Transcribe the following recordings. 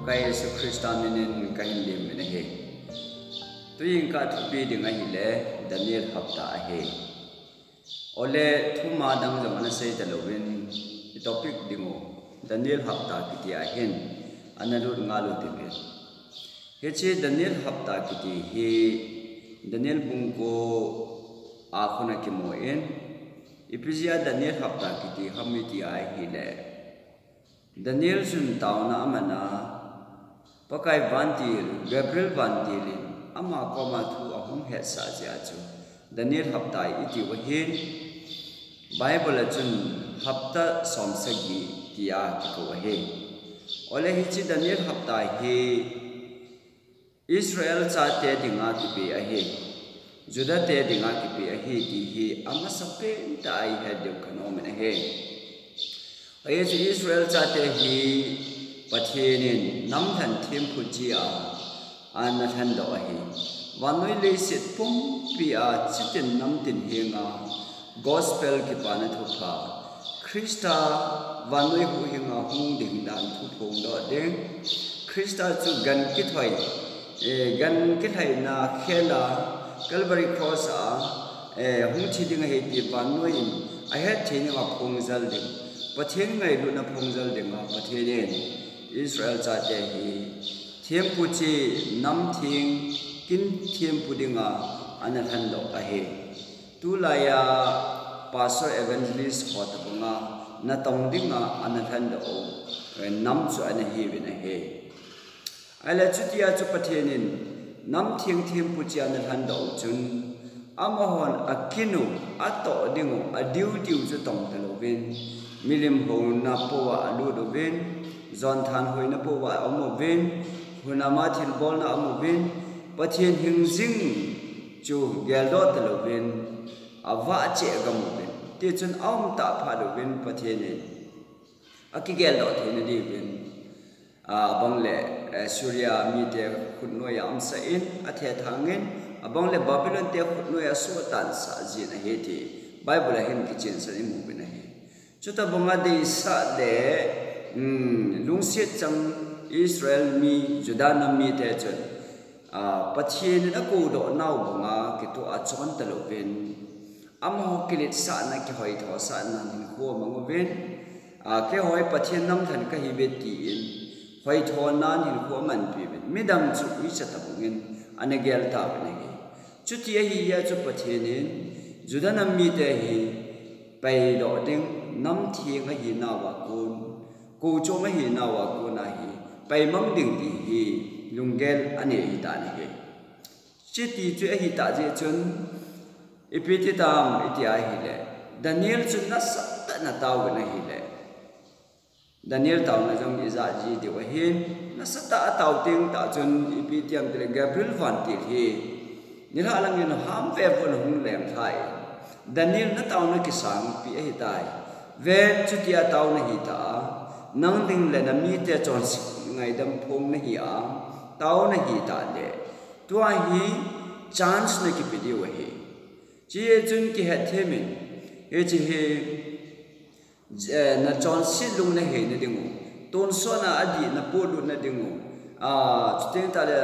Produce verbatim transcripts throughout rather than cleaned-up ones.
Ka Jesu Christa minin kahin lim in ahi. Tuin ka thupi ding ahile Daniel hapta ahi. Ole thuma dang jong ana sei talouvin, i topic dingu Daniel hapta kiti ahin ana lut ngal u tivin. Hiche Daniel hapta kiti hi Daniel bung ko a khun akimun, ipi jeh a Daniel hapta kiti ham iti ahile, Daniel chun taona amana, Pakai vantil, Gabriel vantil in ama koma thu ahung hetsah jeh a chu Daniel hapta iti u ahin, Bible a chun hapta somsagi tia kikou ahi. Ole hiche Daniel hapta hi Israel chate dinga kipe ahi, Juda te dinga kipe ahi ti hi amasapen tah a ihet diu kanom in ahi. Ajeh chu Israel chate hi Pathen in namlhen thempu chea ana lhendoh ahi. Vannoi leiset pumpi a chitin namtin henga Gospel kipana thupha, Christa vannoi huhhinga hung ding dan thu phongdoh ding, Christa chu gan kithoi, eh, gan kilhaina khel a, Calvary Cross a, eh, hung thi ding ahi ti vannoi in ahet thei dinga phongjal ding, Pathen ngailutna phongjal dinga Pathen in Israel chate hi thempu che, namtheng, kin thempu dinga ana lhendoh ahi. Tulai a pastor, evangelist ho tobanga natong dinga ana lhendoh u, eh, nam chu ana hiuvin ahi. Ahile chutia chu Pathen in namtheng thempu chea ana lhendoh u chun, amahon akin u, atoh ding u, a duty u chu tong talouvin, milim houna pou a alut uvin, jonthan hoina pou a aum uvin, hunam a thilbolna aum uvin, Pathen hingjing chu geldoh talouvin, avah cheh agam uvin. Tichun aum tah phat uvin Pathen in akigeldoh theina diuvin, a, abang le, eh, Syria mite khutnoi a amsah in, athethang in, abang le Babylon te khutnoi a asuhtansah jin ahi ti Bible a hin kichensah in imu uvin ahi. Chutobanga deisah le, um, lungset chang Israel mi, Juda nam mite chun, a, Pathen in akoudoh nau banga kitoh a chon talouvin, amaho kiletsahna, kihoithosahna hinkho amang uvin, a, keiho hi Pathen namlhen kahiuve tin, hoithona hinkho amanpi uvin, midang chu uicha tobangin ana gel tauvin ahi. Chuti ahijeh a chu Pathen in Juda nam mite hi paidoh ding, namtheng ahinauva kon, kouchom ahinauva kon ahi, paimang ding ti hi lunggel anei ahitan ahi. Chuti chu ahitah jeh chun, ipi ti tam iti ahile, Daniel chu nasatah in ataovin ahile, Daniel taona jong ijat ji diu ahin, nasatah a atao teng tah chun ipi ti ham itile Gabriel vantil hi nilhah langin hamvevun ahung lenglhai. Daniel, nataona kisangpi ahitai. Ven, chutia tao nahitah a, nang ding le namite chonset ngaidam phong nahi a, tao nahitah le, tua hi chance nakipe diu ahi. Chuti chun kihetthem in, hiche hi eh, nachonset lung naheina dingu, tonsot a adih napolut na dingu, a, chuteng tah le,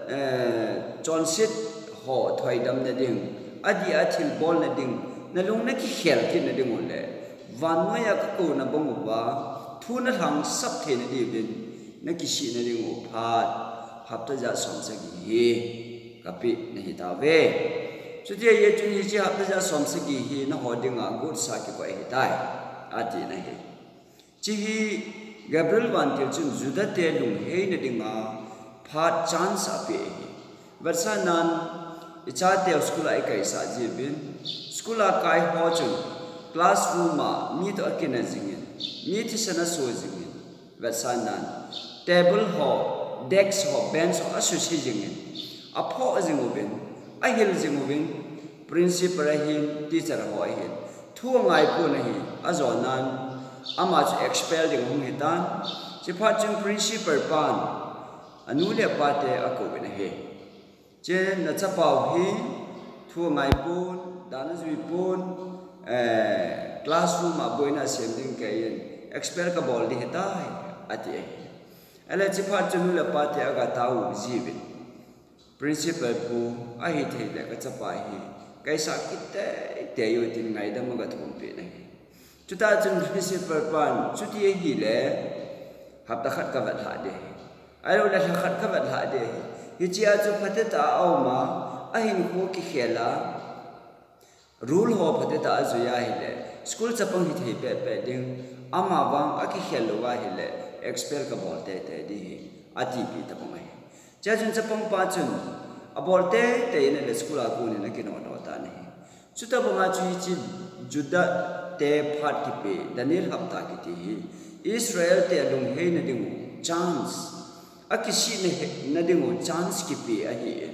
eh, chonset ho thoidam na ding, adih a thilbol na ding, nalung nakikhel kit na dingu le, vannoi a kakouna bang uva thu nalhangsap theina diuvin nakisih na dingu phat hapta ja som sagi hi kapeh nahitauve. Chuti ahijeh chun hiche hapta ja som sagi hi naho dinga gotsa kikoi ahitai, atina ahi. Hiche hi Gabriel vantil chun Juda te lungheina dinga phat chance apeh ahi. Vetsahnan, ichateu school a ikaisah jiuvin, school a kai ho chun classroom a mi toh akina jingin, mi thisan aso jingin, vetsahnan, table ho, desk ho, bench ho asuse jingin, aphoh jing uvin, ahil jing uvin, principal ahin, teacher ho ahin, thu angaipon ahi, ajonan, ama chu expel ding ahung hitan, chuphat chun principal pan anu le apate akouvin ahi. Hiche nachapau hi thu angaipon, dan ajuipon, eh, classroom a boina asem ding keiyin, expel kabol ding ahitai, ati ahi. Ahile chuphat chun nu le pa te aga tao jiuvin. Principal pu, ahithei le kachapa hi, kaisa kit teitei u tin ngaidam aga thumpi nahi. Chutah chun principal pan, chuti ahile, hapta khat kavet lha ding ahi. Ahilouleh lha khat kavet lha ding ahi. Hichea chu phatecha a aum a, ahinkho kikhel a, rule ho phatecha a ajui ahile, school chapang hithei pehpeh ding, amavang akikhel lou ahile, expel kabol teitei ding ahi, atipeh tabang ahi. Chea chun chapang pa chun, abol teitei in ahile school a konin akinodoh tan ahi. Chutobanga chu hiche Juda te phat kipe, Daniel hapta kiti hi, Israel te alungheina dingu chance, akisihna dingu chance kipe ahin.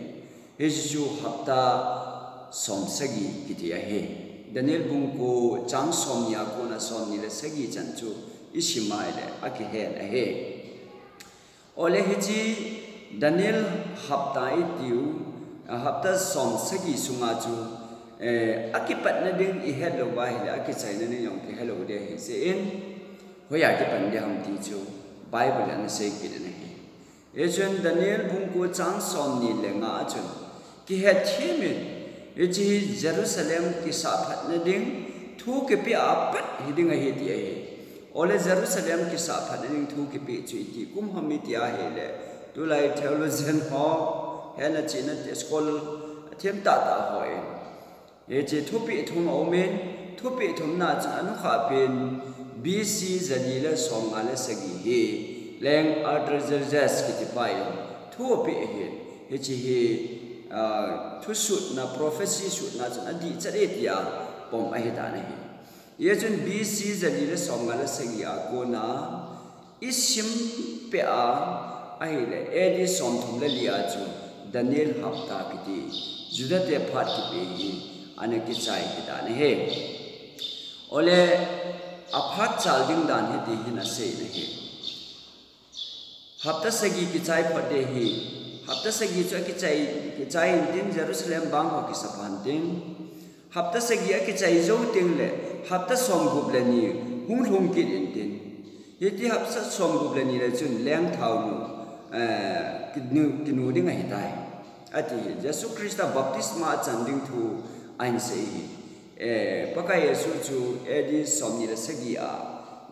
Hiche chu hapta somsagi kiti ahi. Daniel bung ko chang somni a kona somni le sagi chan chu isim ahile akihen ahi. Ole hiche Daniel hapta itiu, hapta somsagi sunga chu, eh, akipatna ding ihet louva ahile, akichaina ding jong kihelou ding ahi jeh in, hoiya kipan ding ham ti chu Bible in asei kit in ahi. Hichun Daniel bung ko chang somni le nga a chun, kihetthem in, hiche hi Jerusalem kisah phatna ding thu kipeh a pat hiding ahi ti ahi. Ole Jerusalem kisah phatna ding thu kipeh chu iti kum ham iti ahile, tulai theologian ho, hena china te scholar themtah tah hon, hiche thupeh thum aumin, thupeh thumna chun anukhah pen B C jali le somnga le sagi hi leng Artaxerxes kitipa in thu apeh ahin, hiche hi, ah, thusutna, prophecy sutna chun adihchet e tia pom ahitan ahi. Hichun B C jali le somnga le sagi a kona isim peh a, ahile A D somthum le li a chu Daniel hapta kiti, Juda te phat kipe hi ana kichai hitan ahi. Ole aphat chal ding dan hiti hin asei in ahi. Hapta sagi kichai phot ding ahi. Hapta sagi chu akichai, kichai intin Jerusalem bang ho kisah pha intin. Hapta sagi akichai jou teng le hapta somgup le ni hung lhung kit intin. Hiti hapta somgup le ni le chun lengthaonu, eh, kinu, kinu ding ahitai, ati hi. Jesu Christa baptisma achan ding thu ahin sei hi. Eh, Pakai Jesu chu A D somni le sagi a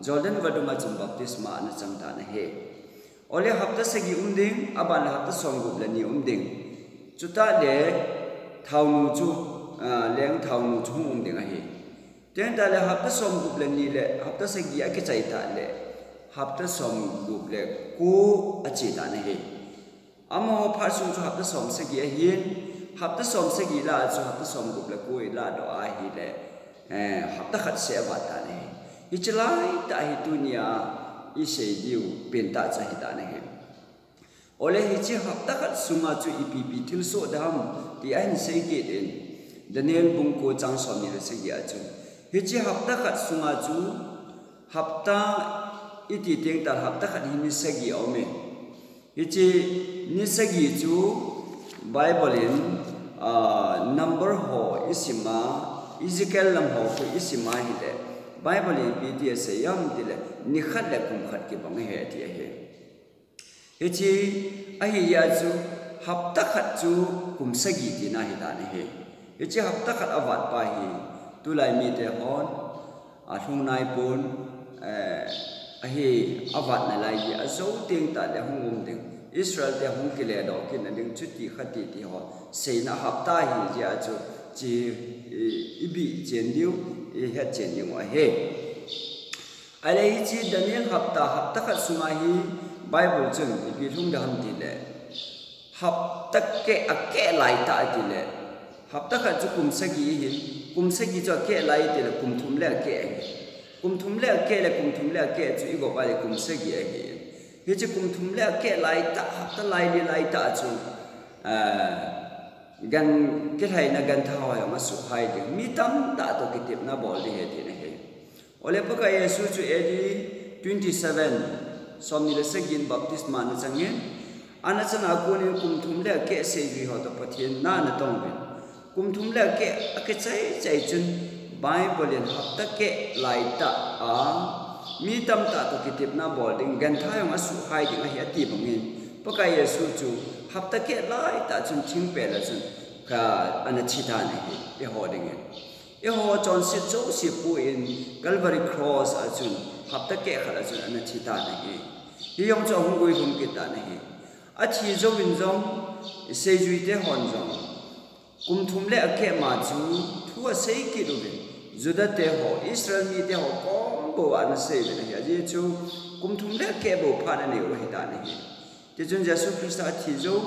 Jordan vadung a chun baptisma ana chang tan ahi. Ole hapta sagi um ding, aban le hapta somgup le ni um ding. Chutah le thaonu chu, ah, lengthaonu chu hung um ding ahi. Chuteng tah le hapta somgup le ni le hapta sagi akichai tah le hapta somgup le ko ache tan ahi. Amaho phat sung chu hapta somsagi ahin, hapta somsagi lah a chu hapta somgup le ko ilah doh ahile, eh, hapta khat seh avat tan ahi. Hiche laitah hi tunia isei diu pentah chu ahitan ahi. Ole hiche hapta khat sunga chu ipi ipi thilsoh ding ham ti ahin sei kit in, Daniel bung ko chang somni le sagi a chun, hiche hapta khat sunga chu hapta iti teng tah hapta khat hi ni sagi aume. Hiche ni sagi chu Bible in, ah, number ho isim a, Ezekiel lam ho khu isim ahile, Bible in ipi ti asei ham tile, ni khat le kum khat kibang ahi ati ahi. Hiche ahi a chu hapta khat chu kum sagi tina ahitan ahi. Hiche hapta khat avat pa hi tulai mite hon alhung naipon, eh, ahi, avat nalai hi ajou teng tah le hung um ding, Israel te hung kiledoh kit nading chuti khati ti ho seina hapta ahi jeh a chu hiche i, ibih chen diu, ihet chen diu ahi. Ahile hiche Daniel hapta, hapta khat sunga hi Bible chun ipi lhung ding ham tile, hapta keh, akeh laitah atile, hapta khat chu kum sagi ahin, kum sagi chu akeh lai tile kum thum le akeh ahi. Kum thum le akeh le kum thum le akeh chu igop a le kum sagi ahi. Hiche kum thum le akeh laitah, hapta lai li laitah chu, ah, gan kilhaina gan tha ho jong asuhhai ding, mi tamtah toh kitepna bol ding ahi tina ahi. Ole Pakai Jesu chu A D twenty seven, somni le sagin baptisma ana changin, ana chang a konin kum thum le akeh seijui ho toh Pathen na ana tongin. Kum thum le akeh, akichai chai chun Bible in hapta keh laitah a, mi tamtah toh kitepna bol ding, genthei jong asuhhai ding ahi ati bangin, Pakai Jesu chu hapta keh laitah chun thingpel a chun ka ana thi tan ahi, eiho dingin. Eiho chonset jouse pui in Calvary Cross a chun hapta keh khat a chun ana thi tan ahi. Hijong chu ahung guilhung kit tan ahi. Athi jouvin jong, seijuite hon jong, kum thum le akeh ma chu thu asei kit uvin, Juda te ho, Israel mite ho kom bou a ana sei uvin ahi. Ajeh chu kum thum le akeh bou phat anei u ahi tan ahi. Tichun Jesu Christa athi jou,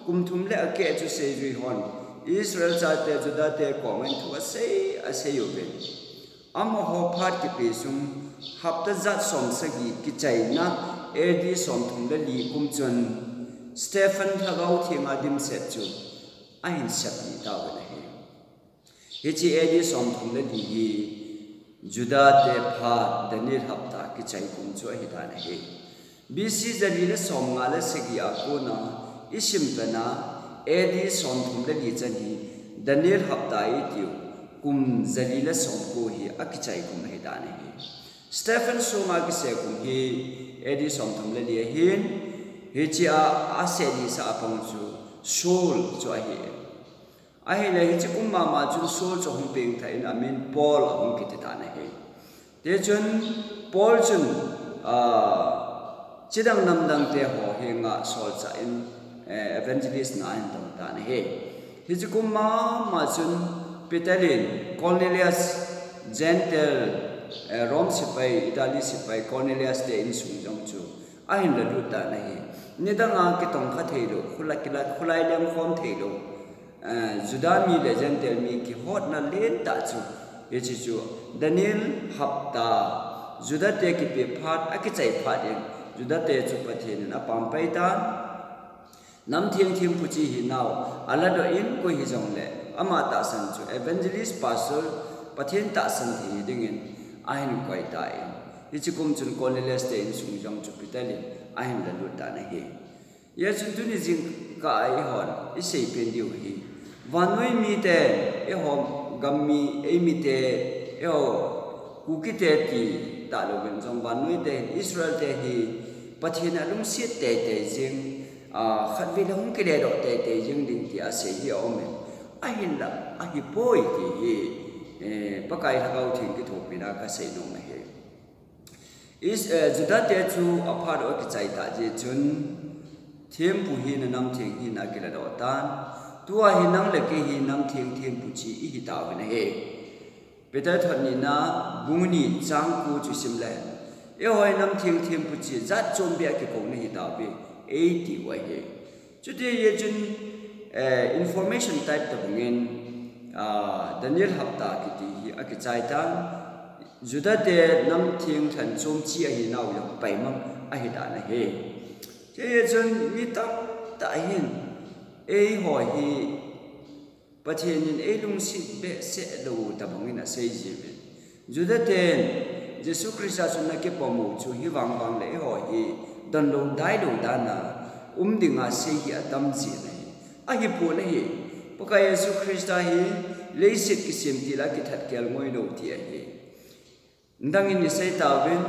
kum thum le akeh chu seijui hon, Israel chate, Juda te koma thu asei, asei uvin. Amaho phat kipe sung, hapta jat som sagi kichaina, A D som thum le li kum chun, Stephen Lhagao Theng a dimset chu ahin sep ni tauvin ahi. Hiche A D som thum le li hi Juda te phat Daniel hapta kichai kum chu ahi tan ahi. B C jali le som nga le sagi a kona isim pena A D som thum le li chan hi Daniel hapta itiu kum jali le som ko hi akichai kum ahi tan ahi. Stephen sunga kise kum hi A D som thum le li ahin, hiche a aseli sa apang chu Saul chu ahi. Ahile hiche kum mama chun Saul chu ahung pengthah in amin Paul ahung kiti tan ahi. Tichun Paul chun, ah, chidang namdang te ho henga solchah in, eh, evangelist na ahin tong tan ahi. Hiche kum mama chun Peter in Cornelius, Gentile, eh, Rome sepai, Italy sepai Cornelius te insung jong chu ahin lalut tan ahi. Nidanga kitongkha theilou, khulai, kila, khulai lengkhom theilou, eh, Juda mi le Gentile mi kihotna lentah chu, hiche chu Daniel hapta, Juda te kipe phat, akichai phat in, Juda te chu Pathen in apampai tan. Nam thengthem puchi hinau aladoh in, koi hijongle ama tahsan chu evangelist, pastor, Pathen tahsan thei dingin ahin koi tan. Hiche kum chun Cornelius te insung jong chu Peter in ahin lalut tan ahi. Hijeh chun tuni jingkah a eihon isei pen diu hi, vannoi mite, eiho gam mi, eimite, eiho Kuki te ti talouvin jong vannoi te hin Israel te hi Pathen alungset teitei jing, ah, khatvei le hung kiledoh teitei jing ding tia asei hi aumin, ahinla ahipoi ti hi, eh, Pakai Lhagao Theng kithopina kasei nom ahi. Is, eh, Juda te chu aphat u akichai tah jeh chun, thempu hina, nam theng hina akiladoh tan. Tua hi nang le kei hi nam theng thempu chi ihi tauvin ahi. Peter thot nina bung ni chang ko chu sim le, eiho hi nam theng thempu chi jat chom beh a kikou nahi tauve, eiti u ahi. Chuti jeh chun, eh, information type tabang in, ah, Daniel hapta kiti hi akichai tan, Juda te nam theng lhan chom chi ahinau jong paimang ahi tan ahi. Chuti jeh chun mi tamtah hin eiho hi Pathen in eilungset behseh lou tabang in asei jiuvin. Juda ten Jesu Christa chu nakipom u chu hivang vang le eiho hi donlou dailou dan a um dinga sei hi atam jin ahi. Ahipon ahi. Pakai Jesu Christa hi leiset kisem til a kithat kel ngoi lou ti ahi. Dang in isei tauvin,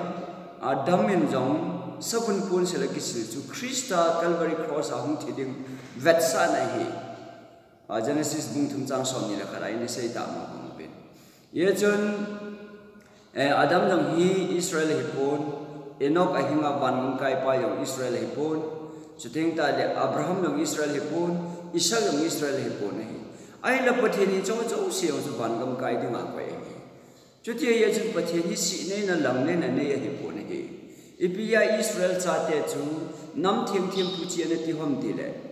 Adam in jong savun pon sil a kisil chu Christa Calvary Cross a hung thi ding vetsahna ahi. A, Genesis bung thum chang som ni le khat a isei tah ma bang uvin. Hijeh chun, eh, Adam jong hi Israel ahipon, Enoch ahinga van lamkai pa jong Israel ahipon, chuteng tah le Abraham jong Israel ahipon, Isaac jong Israel ahipon ahi. Ahinla Pathen in hicho jouse jong chu van lamkai dinga akoi ahi. Chuti jeh chun Pathen hi sihna in alang nei na nei ahipon ahi. Ipi a Israel chate chu nam theng thempu chi ana ti ham tile,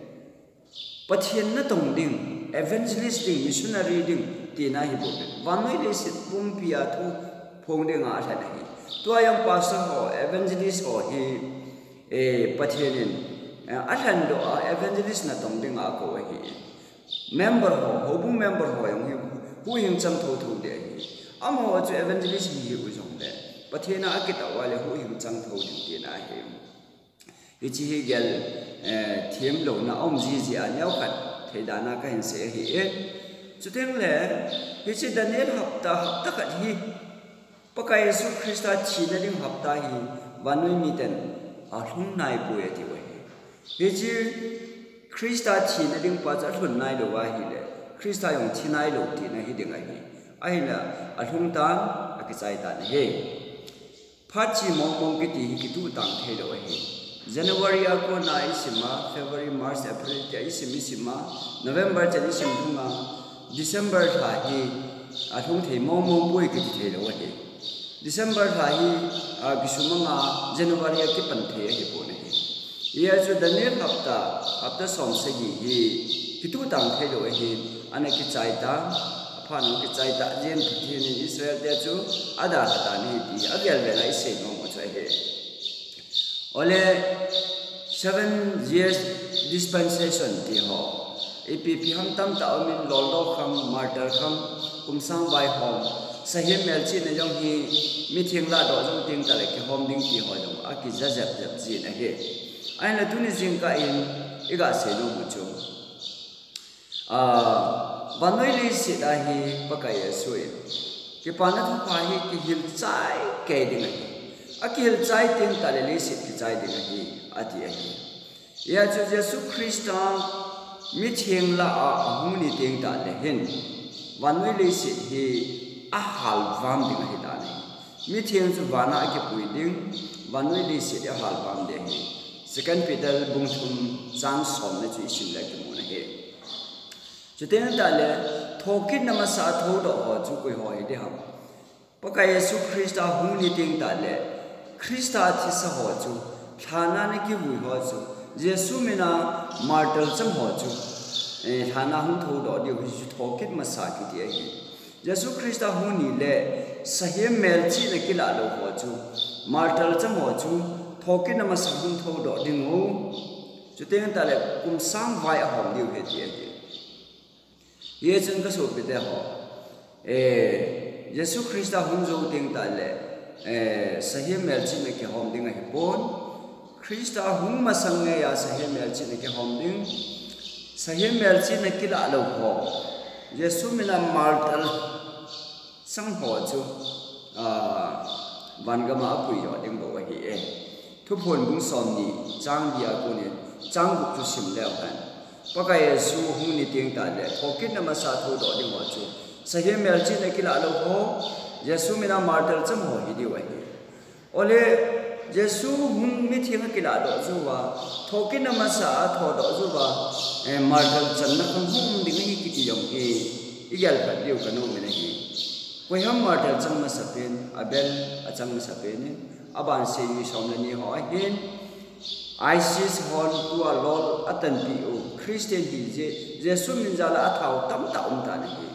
Pathen natong ding, evangelist ding, missionary ding, tina ahibouve. Vannoi leiset pumpi a thu phong dinga alhen ahi. Tua jong pastor ho, evangelist ho hi, eh, Pathen in, eh, alhendoh a evangelist natong dinga akou ahi. Member ho, houbung member ho jong hi huhhing chang thotho ding ahi. Amaho chu evangelist hi hiu jongle, Pathen a akitah uva le huhhing chang tho ding tina ahi. Hiche hi gel, eh, themlouna aum jiji a neokhat thei dan a kahin sei ahi e. Chuteng le, hiche Daniel hapta, hapta khat hi Pakai Jesu Christa thina ding hapta hi vannoi miten alhung naipoi ati uve. Hiche Christa thina ding pa chu alhun nailou ahile, Christa jong thi nailou tina hiding ahi. Ahinla alhung tan, akichai tan ahi. Phat chi mong mong kiti hi kituh tang theilou ahi. January a kona isim a, February, March, April tia isim isim a, November chan isim thung a, December lha hi alhung thei mong mong poi kiti theilou ahi. December lha hi, a, kisumang a, January a kipan thei ahipon ahi. Hijeh chun Daniel hapta, hapta som sagi hi kituh tang theilou ahin, ana kichai tan, aphat in kichai tan, Pathen in Israel te chu adalha tan ahi ti, avel vel a isei nom u chu ahi. Ole, seven years dispensation ti ho. Ipi ipi ham tamtah umin, loldo kham, martyr kham, kum sang vaihom, sahem melchihna jong hi mitheng lahdoh jou teng tahle kihom ding ti ho jong akija jep jep jin ahi. Ahinla tuni jingkah in iga sei nom u chu, ah, vannoi leiset a hi Pakai Jesu in, kipana thupha hi kihil chai kei ding ahi. Akihil chai teng tahle leiset kichai ding ahi, ati ahi. Hijeh chun Jesu Christa mitheng lah a ahung ni teng tahle hin, vannoi leiset hi ahalvam ding ahi tan ahi. Mitheng chu van a akipui ding, vannoi leiset hi ahalvam ding ahi. Second Peter bung thum chang somna chu isim le kimu ahi. Chuteng tahle, thokitna masa a thoudoh ho chu koi ho hiding ham? Pakai Jesu Christa hung ni teng tahle, Christa thisa ho chu, lhan a ana kivui ho chu, Jesu min a martyr chang ho chu, eh, lhan a hung thoudoh diu hi chu thokit masa kiti ahi. Jesu Christa hung ni le, sahem melchihna kilah lou ho chu, martyr chang ho chu, thokitna masa hung thoudoh ding u. Chuteng tahle, kum sang vai ahom diu ahi ti ahi. Hijeh chun kasopite ho, eh, Jesu Christa hung jou teng tahle, eh, sahem melchihna kihom ding ahipon. Christa hung masang ngeiya sahem melchihna kihom ding. Sahem melchihna kilah lou ho, Jesu min a martyr chang ho chu, ah, vangam a apui jo ding bou ahi e. Thuphon bung somni chang li a konin chang gup chu sim leu hen, Pakai Jesu hung ni teng tahle thokitna masa thoudoh ding ho chu, sahem melchihna kilah lou ho, Jesu min a martyr chang ho hidiu ahi. Ole, Jesu hung mitheng a kilahdoh jouva, thokitna masa a thoudoh jouva, eh, martyr channa khat hung um ding ahi kiti jong hi igel phat diu kanom in ahi. Koiham martyr chang masapen? Abel achang masapen in, aban seijui som le ni ho ahin, ISIS hon tua lol atanpeh u Christian hijeh, Jesu min jal a athau tamtah um tan ahi.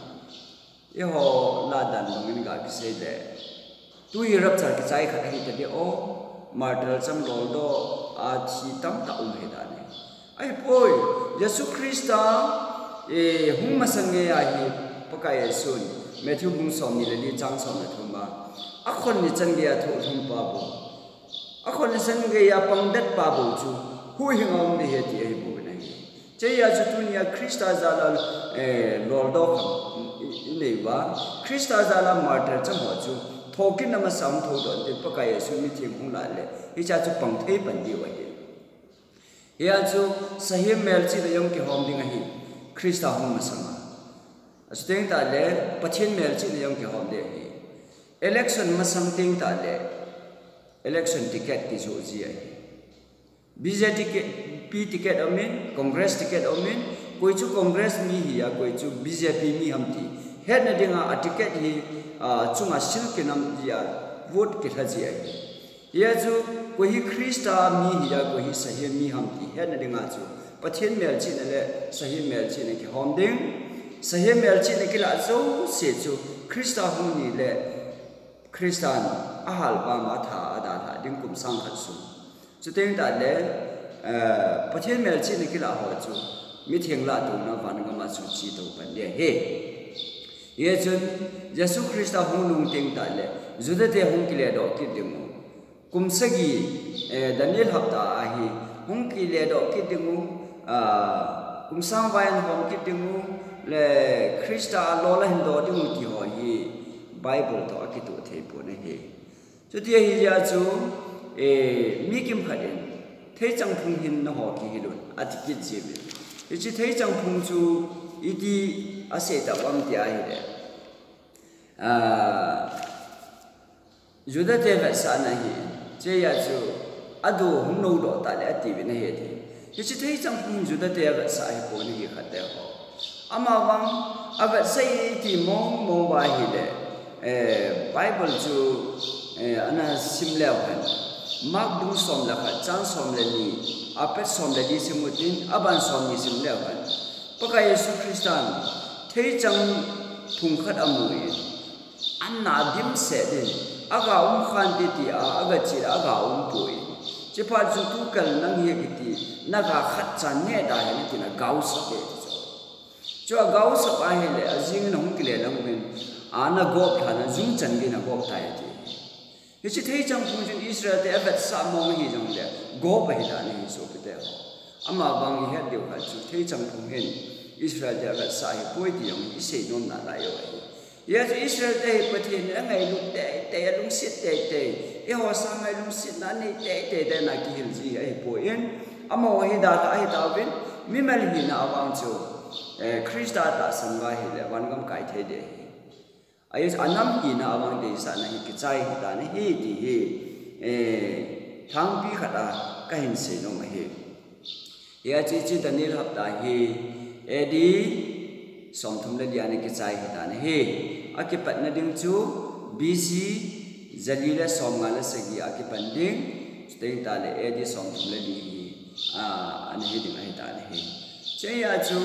Eiho lah dan bangin ga kisei le, tu hi rapture kichai khat ahi tading o, martyr chang loldoh a thi tamtah um ahi dan ahi. Ahipoi, Jesu Christa, eh, hung masang ngeiya hi, Pakai Jesun, Matthew bung somni le li chang som le thum a, akhon ni chan geiya thohlhum pa bou, akhon ni chan geiya pangdet pa bou chu, huhhing a um ding ahi ti ahi bouvin ahi. Hichea chu tunia Christa jal a, eh, loldoh kham i, inei uva, Christa jal a martyr chang ho chu, thokitna masa hung thoudoh ding, Pakai Jesu mitheng hung lah le, hichea chu pang thei pan diu ahi. Hia chu sahem melchihna jong kihom ding ahi, Christa hung masang a. Achuteng tahle, Pathen melchihna jong kihom ding ahi. Election masang teng tahle, election ticket kijoh ji ahi. BJP ticket, P ticket aumin, Congress ticket aumin, koi chu Congress mi hiya, koi chu BJP mi ham ti hetna dinga, a ticket hi, a, chunga seal kinam jia, vote kilha ji ahi. Hia chu, koi hi Christa mi hiya, koi hi sahem mi ham ti hetna dinga chu, Pathen melchihna le sahem melchihna kihom ding, sahem melchihna kilah jouse chu, Christa hung ni le, Christan ahalvam a atha adalhah ding kum sang khat sung. Chuteng tahle, eh, Pathen melchihna kilah ho chu, mitheng lahdohna vangam a chu chetou pan ding ahi. Hichun, Jesu Christa hung nung teng tahle, Juda te hung kiledoh kit ding u. Kum sagi, eh, Daniel hapta a hi, hung kiledoh kit ding u, ah, kum sang vai ahom kit ding u, le Christa a lol ahin doh ding u ti ho hi, Bible toh akitoh thei pon ahi. Chuti ahijeh a chu, eh, mi kimkhat in, theichang phung hin nangho kihil un, ati kit jiuvin. Hiche theichang phung chu iti asei tauvam ti ahile, ah, Juda te vetsahna ahi, chuti a chu adu hung nodoh tah le atiuvin ahi ati. Hiche theichang phung Juda te avetsah ahipon ahi khat te ho. Amavang avetsah e iti mong mong uva ahile, eh, Bible chu, eh, ana sim leu hen, Mark bung som le khat, chang som le ni, apat som le li sim utin, aban som ni sim leu hen, Pakai Jesu Christan theichang phung khat amun, ana dimset in, aga um khante tia aga chele aga um poi. Chuphat chu tukal nang hi kiti, naga khat chan neh da hen tin agaosap e ti chu. Chu agaosap ahile, ajing in ahung kile lang uvin, ana gop lhan, ajung chan geiyin agop tai ati. Hiche theichang phung chun Israel te avetsah mong ahi jongle, gop ahi dan ahi sopi te ho. Amavang ihet diu khat chu theichang phung hin Israel te avetsah ahipoi ti jong isei nom nalai u ahi. Hijeh chun Israel te hi Pathen in angailut teitei, alungset teitei, eiho sanga lungsetna anei teitei dan a kihil ji ahipoi, amaho hi dalha ahitauvin, mimal hina avang chu, eh, Christa tahsan uva ahile vangam kai thei ding ahi. Ahi, anam hina avang deisahna hi kichai ahitan ahi ti hi, eh, thangpi khat a kahin sei nom ahi. Hiche chu Daniel hapta hi A D somthum le li a ana kichai ahitan ahi. Akipatna ding chu B C jali le somnga le sagi a kipan ding. Chuteng tale A D somthum le li hi, ah, ana hi ding ahitan ahi. Chuti a chu,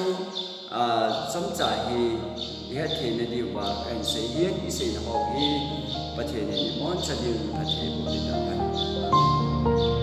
ah, chomcha hi ihet theina diuva kahin sei ahin, iseina ho hi Pathen in imon cha diuvin phatthei boh in tauhen.